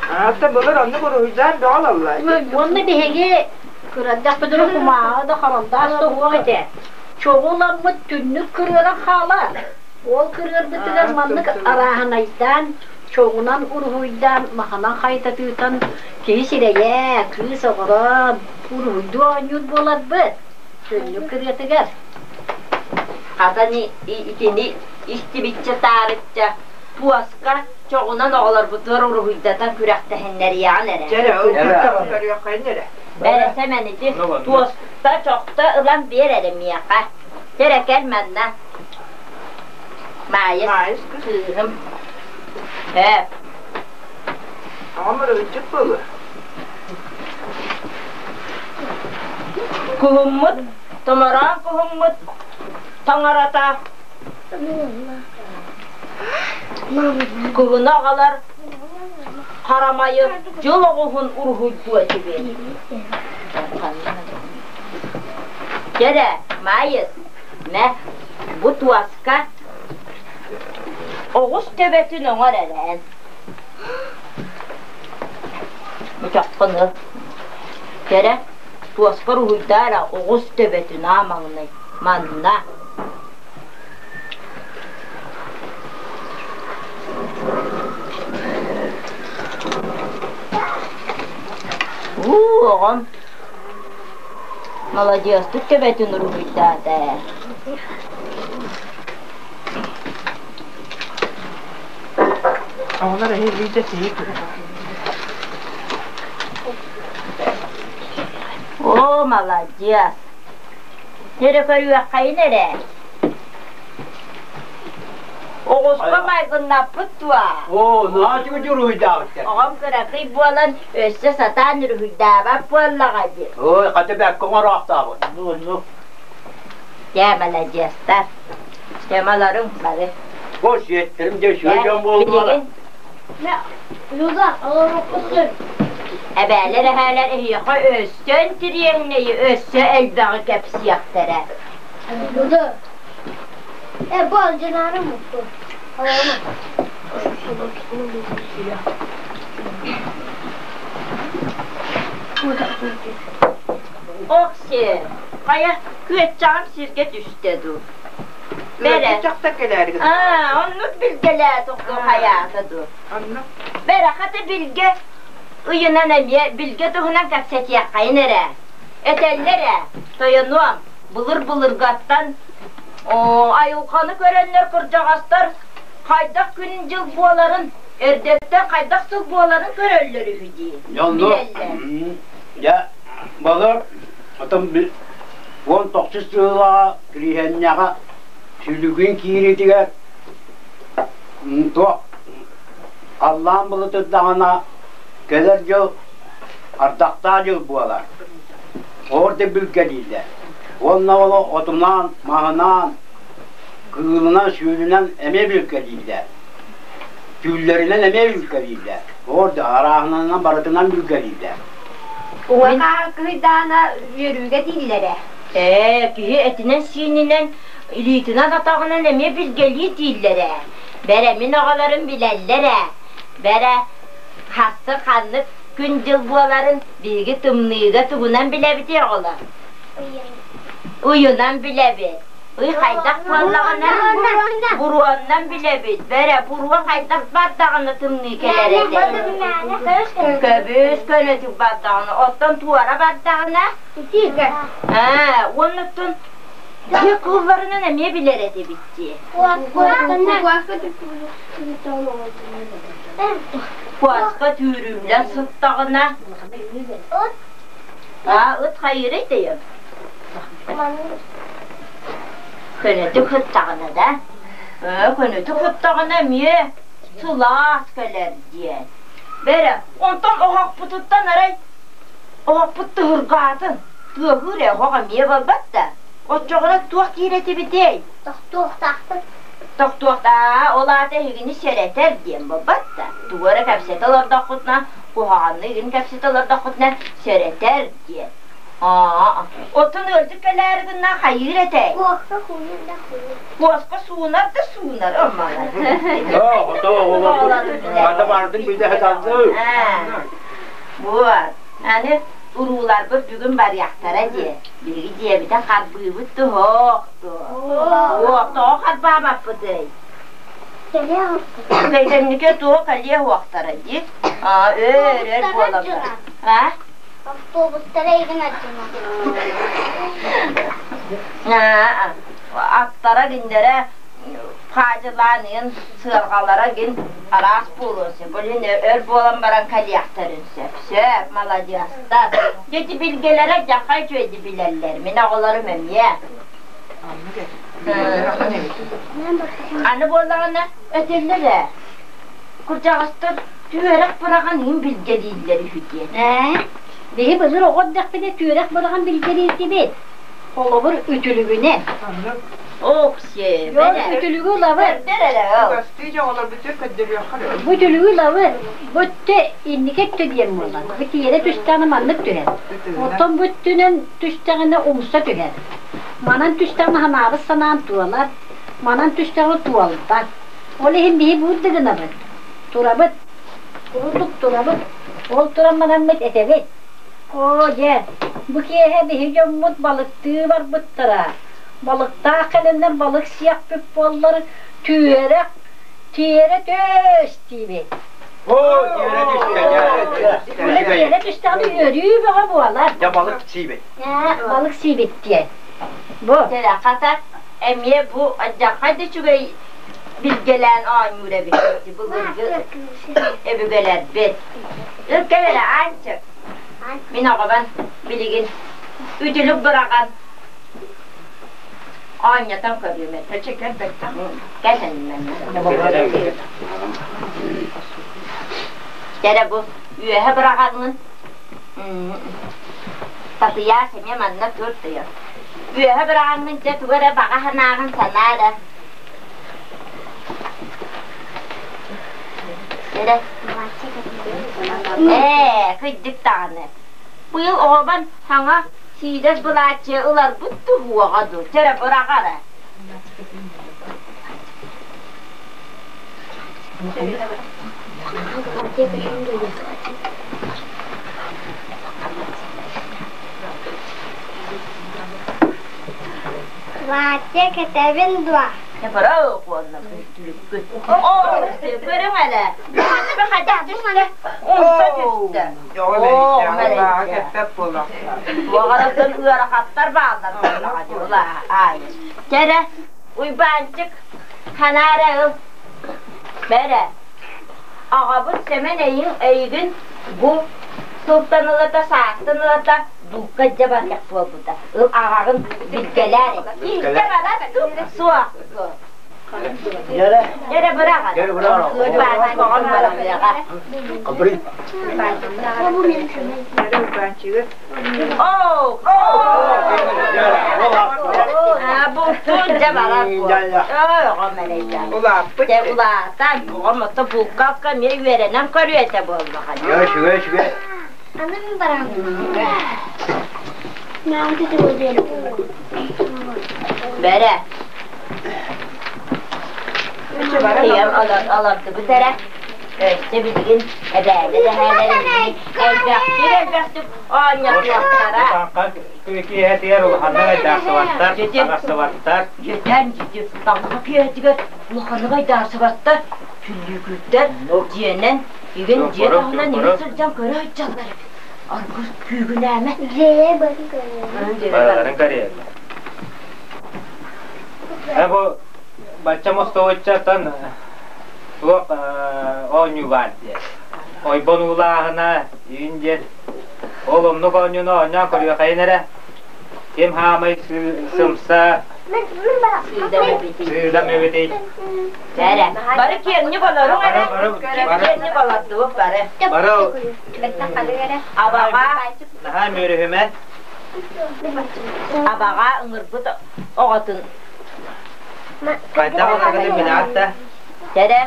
Аата былыр оннук уруһуйдаан бөҕө ылаллар. Уонна биһиги кырардахпытына кумааҕы да харандаас да суох этэ. Чоҕуламмыт түннүк кырыара хаалар. Ол кырыарбытыгар маннык арааһынайдаан, чоҕунан уруһуйдаан, маханан хайтатыытан киһи сирэйэ, кыыс оҕорон уруһуйдуу оонньуур буоларбыт. Түннүк кырыатыгар. Хатан итини истибиччэ таарычча туоска чоҕунан оҕолорбутугар уруһуйдатан күрэхтэһиннэриэҕин эрэ. Чэ эрэ, ол көрүөххэйин эрэ. Бэрэсэмэн ити туоста чохто ылан биэр эрэ миэхэ. Чэ кэл манна. Маайыс кыыһым. Ээ. Аҕам ырыгыччыт буолуо. Куһуммут, томороон куһуммут тоҥорото. Кыһыны аҕалар харамайы дьыл оҕуһун уруһуйдуо этибит. Кэрэ, Маайыс, мэ, бу туоска оҕус төбөтүн оҥор эрээн. Бычаххын ыл. Кэрэ, туоска уруһуйдаа эрэ оҕус төбөтүн аамаҥнай. Манна. Уу, оҕом маладьыастык төбөтүн уруһуйдаата ээ. Оҕолор эһиги сиһи Оо, маладьыас. Эрэ көрүөххэйин эрэ. Оҕуска майгыннаппыт дуо? Оо, наһаа үчүгэй уруһуйдаабыттар. Оҕом кыракый буолан өссө сатаан уруһуйдаабат буоллаҕа дии. Ой, хата бэккэ оҥороохтообут. Оннук. Дьэ, маладьыастар. Темаларыҥ бары. Бу сиэттэрим дьэ үчүгэй дьон буоллулар. Люда, олоруккусун. Эбээлэр эһээлэр эһиэхэ өссө интириэһинэйи, өссө элбэҕи кэпсиэхтэрэ. Люда. Э, бу алдьанаары мутту. Окси, хайа күөччэҕим сиргэ түстэ дуу? Бэрэ. Чахта кэлээри Аа, оннук билгэлээ тухту хайаата дуу. Оннук. Бэрэ хата билгэ ыйынан эмиэ билгэ туһунан кэпсэтиэххэйин эрэ. Этэллэр ээ, тойонуом, былыр-былыргаттан айылҕаны көрөннөр кырдьаҕастар хайдах күн-дьыл буоларын, эрдэттэн хайдах сыл буоларын көрөллөр үһү дии. Оннук. Дьэ, былыр отон 19 сыллааҕы Кириһиэнньэҕэ сүлүгүн киириитигэр туох халлаан былытырдаҕына кэлэр дьыл ардахтаах дьыл буолар. Орда билгэлииллэр. Уонна ол отунаан, маһынаан, кыылынан, сүүлүнэн эмиэ билгэлииллэр. Түүллэринэн эмиэ билгэлииллэр. Орда арааһынан барытынан билгэлииллэр. Уҥа кыйдаана үөрүүгэ дииллэрэ. Ээ, киһи этинэн-сиининэн, илиитинэн-атаҕынан эмиэ билгэлии дииллэр ээ. Бэрэ, мин оҕолорум билэллэр ээ. Бэрэ, хассы ханнык күн-дьыл буоларын биһиги тымныыга тугунан билэбитий оҕолор? Ыйынан билэбит. Ый хайдах буоллаҕына буруоннан билэбит. Бэрэ, буруо хайдах бардаҕына тымныы кэлэр этэ. Көбүс көнөтүк бардаҕына, оттон туора бардаҕына Аа, уоннаттан дьиэ кыылларынан эмиэ билэр этибит дии. Куоска түүрүллэн сыттаҕына, аа, ыт хайыырый тэйэн? Көнөтүк сыттаҕына да, көнөтүк сыттаҕына эмиэ сылаас кэлэр диэн. Бэрэ, онтон оһохпутуттан арай Оһохпут тыһыргаатын, тыаһыыр ээ, оһох эмиэ буолбат да. Оччоҕуна туох диир этибитий? Тохтуохтаахпыт. Тохтуохтаа, ол аата эһигини сэрэтэр диэн буолбат да. Тугу эрэ кэпсэтэ олордоххутуна, куһаҕаннык игин кэпсэтэ олордоххутуна сэрэтэр диэн. Аа, оттон ыалдьыт кэлээри гынна хайыыр этэй? Куоска суунар да суунар. Куоска суунар да суунар, оммалар. Оо, ото оҕолорбут хата бардын билэ саталлыы. Вот, аны урууларбыт бүгүн барыахтара дии. Биһиги дьиэбитин харбыыбыт туһуох дуо? Уох, тоҕо харбаабаппытый? Кэнники туох кэлиэ уохтара дии. Аа, өөр өр буолаллар. А? Автобустара игин ардьына. Аа, аттара кинилэрэ хаадьылааныын сыарҕалара гин араас буолуон сөп. Ол иһин өр буолан баран кэлиэхтэрин сөп. Сөп, маладьыастар. Дьэ билгэлэрэ дьаха үчүгэйди билэллэр. Мин оҕолорум эмиэ. Аны буоллаҕына этэллэр ээ. Кырдьаҕастар түөрэх быраҕан иһин билгэлииллэр үһү диэн. Ээ, биһи былыр оҕо эрдэхпинэ түөрэх быраҕан билгэлиирдибит. Холобур, үтүлүгүнэн. Ок-сиэ, Дьон үтүлүгү ылабыт. Көрдөр эрэ ол. Чугастыы дьоҕолорбутугар көрдөрүөххэ эрэ. Бу үтүлүгү ылабыт. Бу өттө инники өттө диэн буолар. Бу тиэрэ түстэҕинэ маннык түһэр. Оттон бу өттүнэн түстэҕинэ умса түһэр. Манан түстэҕинэ санаабыт санаан туолар, манан түстэҕинэ туолбат. Ол иһин биһи буурда гынабыт. Турабыт. Курдук турабыт. Ол туран бараммыт этэбит. Оо дьэ, бу киэһэ биһи дьоммут балыктыы барбыттара. Балыктаах кэлэннэр балык сиэхпит буоллар, түөрэх, тиэрэ түс диибит. Оо, тиэрэ түстэ, дьэ. Үлэ тиэрэ түстэҕинэ үөрүү бөҕө буолар. Дьэ, балык сиибит. Балык сиибит диэн. Бу. Дьэ, хата, эмиэ бу алдьархай да үчүгэй билгэлээн оонньуур эбит былыргы өбүгэлэрбит. Ыл кэл эрэ, Аанчык. Мин оҕобун билигин үтүлүк быраҕан оонньотон көрүөм этэ. Эчи кэл бэттэх. Кэл Кэрэ бу үөһэ быраҕаҥҥын Татыйаас эмиэ манна тур тыйа. Үөһэ быраҕаҥҥын дьэ тугу эрэ баҕа санааҕын санаа эрэ. Эрэ. Ээ, кыйдык даҕаны. Быйыл оҕобон саҥа сиидэс былааччыйа ыларбыт туһуоҕа дуу, чэрэ быраҕара. Ватя кэтэбин дуо? Бырау уонна түлүккүт. Оо, көрүҥ эрэ. Манна хайдах түстэ? Умса түстэ. Оо, бааҕа кэппэт буолар. Уоҕаратын ыарахаттар бааллар буоллаҕа дьула аайы. Кэрэ, Уйбаанчык, ханаара ыл. Бэрэ, аҕабыт Сэмэн эйиҥ эйигин бу сылтан ылата, саастан ылата дуукка дьэ барыах буолбута. Ыл аҕаҕын билгэлээр. Илдьэ барар суох. Дьэрэ. Дьэрэ быраҕар. Дьэрэ быраҕар. Уйбаанчык оҕом барыаҕа. Кабырый. Дьэрэ Уйбаанчыгы. Оо! Бултуун дьэ барар оҕом эрэйдээх. Улааппыт. Дьэ улаатан, оҕом ото булкалка эмиэ үөрэнэн көрүө этэ буоллаҕа. Дьэ, үчүгэй, үчүгэй. Аны мин барам. Бэрэ. Ийэм олордубут эрэ. Өссө билигин эбээлэр эһээлэр элбэхтик элбэхтик оонньотуохтара. Киэһэтигэр улаханнык айдаарсыбаттар, арахсыбаттар. Дьүтэн дьүтү таҥха киэһэтигэр улаханнык айдаарсыбаттар, түллүүкүттэр дьиэнэн игин дьиэ таһынан игин сылдьан көрө сылдьаллар эбит. Аргыс күүгүнээмэ. Дьиэ бары көрүө. Барыларын көрүөллэр. Бу бачча мостовоччаттан туох оонньуу баар диэн. Ойбон уулааһына, иин диэн. Ол оннук оонньууну оонньоон көрүөххэйин эрэ. Ким хаамай сымса сыыдам эбитий. Бэрэ. Бары киэҥник олоруҥ эрэ. Киэҥник олордубут бары. Бары Абаҕа наһаа мүөрүһүмэн. Абаҕа ыҥырбыт оҕотун Хайдах ыларгытын билэҕит да? Тэрэ.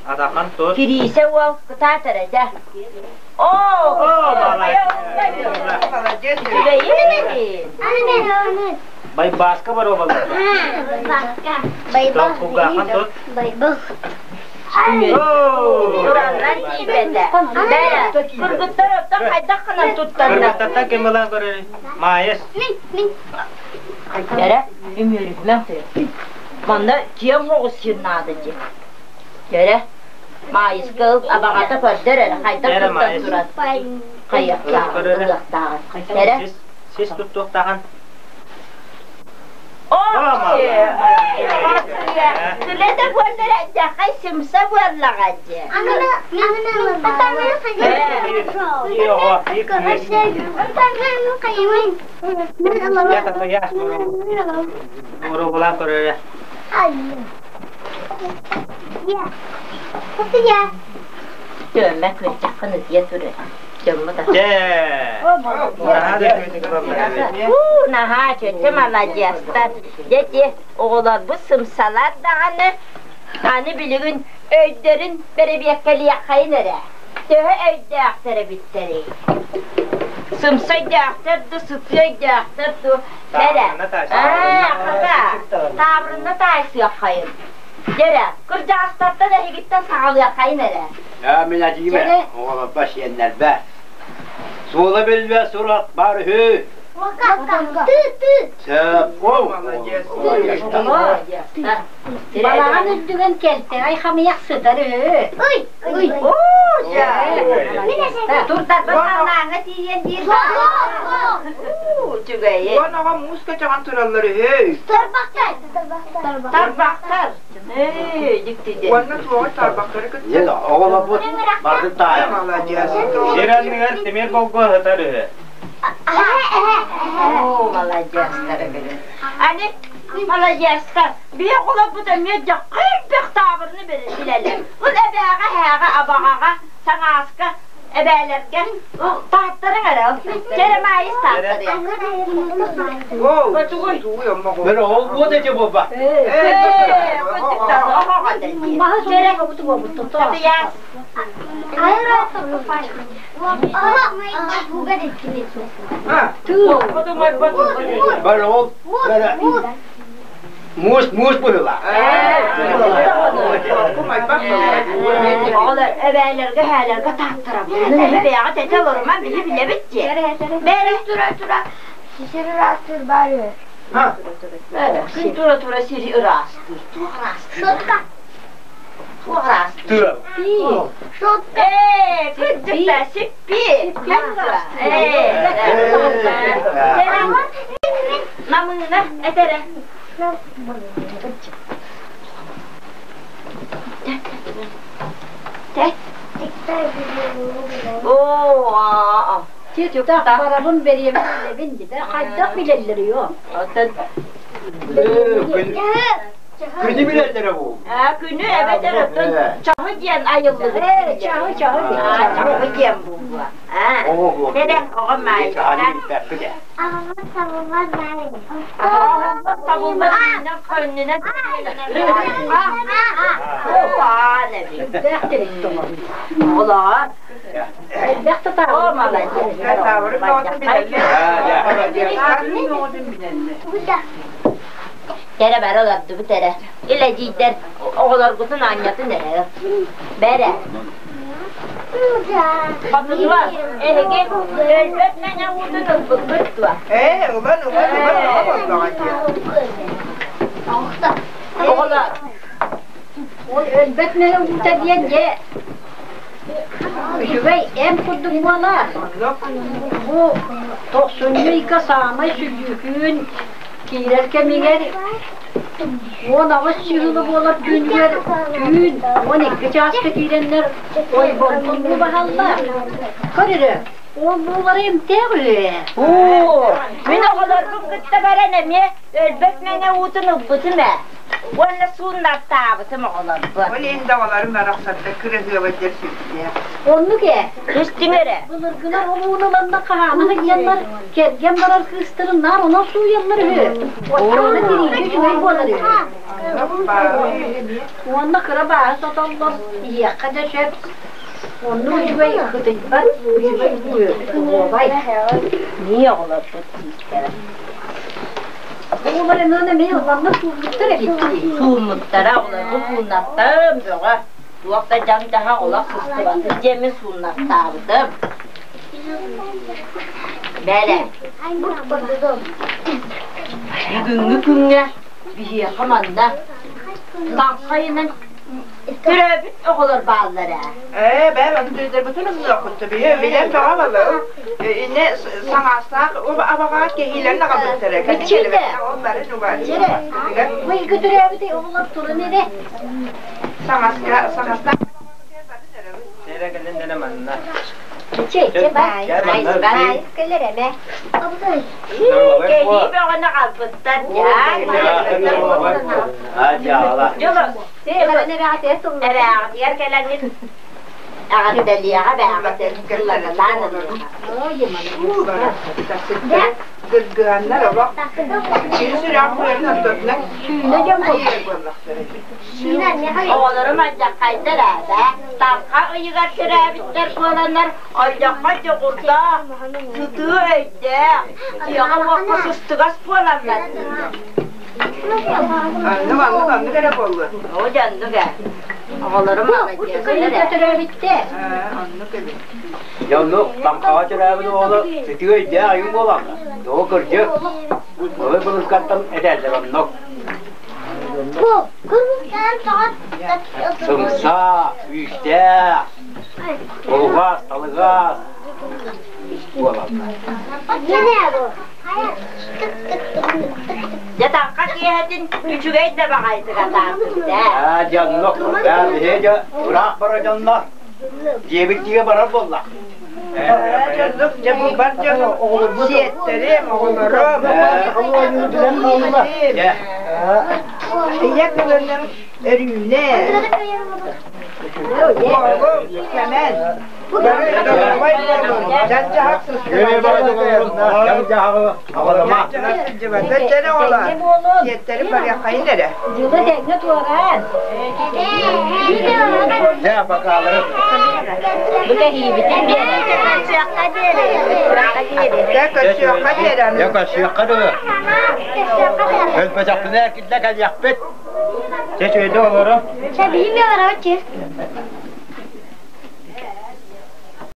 Атахан тут. Кириисэ уол кытаат эрэ дьэ. Оо! Молодец. Үчүгэйин. Байбааска боруобалар. Байбааска. Байбаас. Кулгаахан тут. Байбаас. Тураннар тиийбэтэ. Бэрэ, кыргыттар оттон хайдах гынан туттаннар? Кыргыттартан ким ылан көрөр? Маайыс. Мин, мин. Эрэ, үмүөрүһүмэҥ Манна киэҥ оҕус сир наада дии. Эрэ, Маайыска ыл, абаҕата көрдөр эрэ, хайдах туттан турар. Хайыахтааҕын, ылыахтааҕын. Эрэ. Сис туттуохтааҕын. Сүлэтэ буоллар эддэххэй сымса буоллаҕа дии. Уробулаан көрөрө. Төммө күрдьэххин ытыйа турар. Дьоммут Дьэ. Наһаа да үчүгэйдик ылаллар эбит. Уу, наһаа чөччө маладьыастар. Дьэ, ити оҕолорбут сымсалар даҕаны, аны билигин өйдөрүн бэрэбиэркэлиэххэйин эрэ. Төһө өйдөөхтөр эбиттэрий? Сымса өйдөөхтөр дуу, сытыы өйдөөхтөр дуу? Бэрэ. Аа, хата, таабырынна таайсыаххайын. Дьэрэ, кырдьаҕастартан эһигиттэн саҕалыаххайын эрэ. Ээ, мин этиим эрэ, оҕолорбо, сиэннэрбэ. Суола биллибэт сурах баар үһү. Сөп. Балаҕан үрдүгэн кэлтэҕэй хамыйах сытар үһү. Ый! Ый! Турдарбын халлааҥҥа тиийэн диир Үчүгэйи. Уон оҕо муус көтөҕөн тураллар үһү. Тарбахтар. Тарбахтар. Ээ, дьиктиде. Уонна туоҕу тарбахтары кытта. Оҕолорбут барды таайар. Маладьыас. Сир анныгар тимир болгуо сытар үһү. Оо, маладьыастар эбит. Аны маладьыастар, биһи оҕолорбут эмиэ дьахха элбэх таабырыны билэллэр. Ол эбээҕэ, эһээҕэ, абаҕаҕа, саҥааска, эбээлэргэ тааттарыҥ эрэ. Чэрэ маайыс тааттарыа. Бөрө ол буот эти буолба. Татыйаас. Бөрө ол бөрө муус муус быһыла. Оҕолор эбээлэргэ эһээлэргэ тааттарабын. Бэйэҕит этэ олоруман биһи билэбит дии. Бээрэ тура-тура сири ыраастыыр баар үһү. Күн тура-тура сири ыраастыыр. Туох ыраастыыр? Шотка. Туох ыраастыыр? Тыал. Шотка. Ээ, кырдьыкта, сиппи. Намыына этэрэ. Оо, аа. Тиктах барабын бэриэмэлэбин дии хайдах билэллэр йо? Оттон Күнү билэллэрэ бу. Күнү эбэтэр оттон чаһы диэн айыллыбыт. Чаһы чаһы. Чаһы диэн буолуо. Кэрэ оҕо маайыта. Аҕабыт табыллар баар Аҕабыт табыллар көннүнэн Оҕолоор Элбэх да О, молодец. Кэрэ бары олордубут эрэ. Илэдьиийдэр оҕолоргутун оонньотун эрэ. Бэрэ. Хотунуо, эһиги өлбөт мэҥэ уутун ылбыккыт дуо? Ээ, ылан, ылан, ылан, ылан боллоҕо дии. Оҕолор. Ол өлбөт мэҥэ уута диэн дьэ үчүгэй эм курдук буолар. Бу тохсунньу ыйга саамай сүллүүкүүн киирэр кэмигэр 18 сыһыны буолар түүнүгэр түүн 12 чааска киирэннэр ойбонтон баһаллар. Көр эрэ, ол буулара эмтээх үһү ээ. Оо, мин оҕолорбун кытта баран эмиэ өлбөт мэҥэ уутун ылбытым ээ. Уонна сууннартаабытым оҕолорбун. Ол иһин да оҕолорум барахсаттар кыраһыабайдар сүрдээх. Оннук ээ. Истиҥ эрэ. Былыргылар олууну ыланнар хаһаана сылдьаннар, кэргэн барар кыыстарын наар онон сууйаллар үһү. Оччоҕуна тириигэ үчүгэй буолар үһү. Уонна кыра бааһы сотоллор, иһиэххэ да сөп. Оннук үчүгэй кытыйбат, үчүгэй буолбай. Нии оҕолорбут тиистэрэ. Оҕолор эмиэ эмиэ ылланнар сууммуттар эбит дии. Сууммуттара, оҕолорбут сууннаттым бөҕө. Туох да дьаҥ-дьаһах олох сыстыбатын диэммин сууннартаабытым. Бэрэ. Бүгүҥҥү күҥҥэ биһиэхэ манна таҥхайынан төрөөбүт оҕолор бааллар ээ. Ээ, бээ, ону дойдорбутун умнуоххут биһи билэн бөҕө балыы. Инне саҥаастаах абаҕа кэһиилэрин аҕалбыттара. Иччитэ. Ол барын уга. Быйгы төрөөбүт оҕолор туран эрэ. Саҥаска, саҥастаах Сэрэ кэлин дэнэ манна. Иччи, иччи, бай. Бай. Кэлэр эмэ. Кэһии бөҕөнү аҕалбыттар дьаа. Дьоло, эбээҕитигэр кэлэҥҥит Эҕэрдэлиэҕэ бээҕитин кылларылаан ылыаҕа. Кыргыһаннар олох киһи сүрэҕин быарын ортотунан киирэр буоллахтара. Оҕолорум алдьархайдар ээ, Таҥха ыйыгар төрөөбүттэр буоланнар алдьархай дьоҕурдаах, сытыы өйдөөх, дьиэҕэ-уокка сыстыгас буолаллар дииллэр. Оннук, оннук, оннук эрэ буоллун. Оо, дьэ оннук ээ. Оҕолорум маладьыастар ээ. Төрөөбүттэр. Оннук эбит. Дьэ оннук таҥхаҕа төрөөбүт оҕолор сытыы өйдөөх айыы буолаллар. Тоҕо кырдьык, былыр-былыргаттан этэллэр оннук. Сымса, күүстээх, булугас, талыгас буолаллар. Дьэ таҥха киэһэтин үчүгэй да баҕайытык атаардыбыт ээ. Аа, дьэ оннук. Бээ, биһиги дьэ ыраах барар дьоннор дьиэбит диэки барар буоллах. Дьоннук, дьэ бу бар дьону сиэттэрим, оҕолорум, Дьэ. Ийэ кылыным Өрүүнэ, Оҕолум Сэмэн, бары доруобай буолун, дьан-дьаһах Дьан-дьаһаҕы аҕалыма. сылдьыбата дьэн оҕолор, сиэттэрим барыаххайын эрэ. Дьылы тэҥҥэ туораан. Дьэ, бакаалары. Бу кэһиибитин биэрэн. Көрсүөххэ диэри. Дьэ, көрсүөххэ диэри аны. Дьэ, көрсүөххэ дылы. Өлбөтөхпүнэ киллэ кэлиэхпит. Чэ, үчүгэйдик олору. Сәбиим олорочу.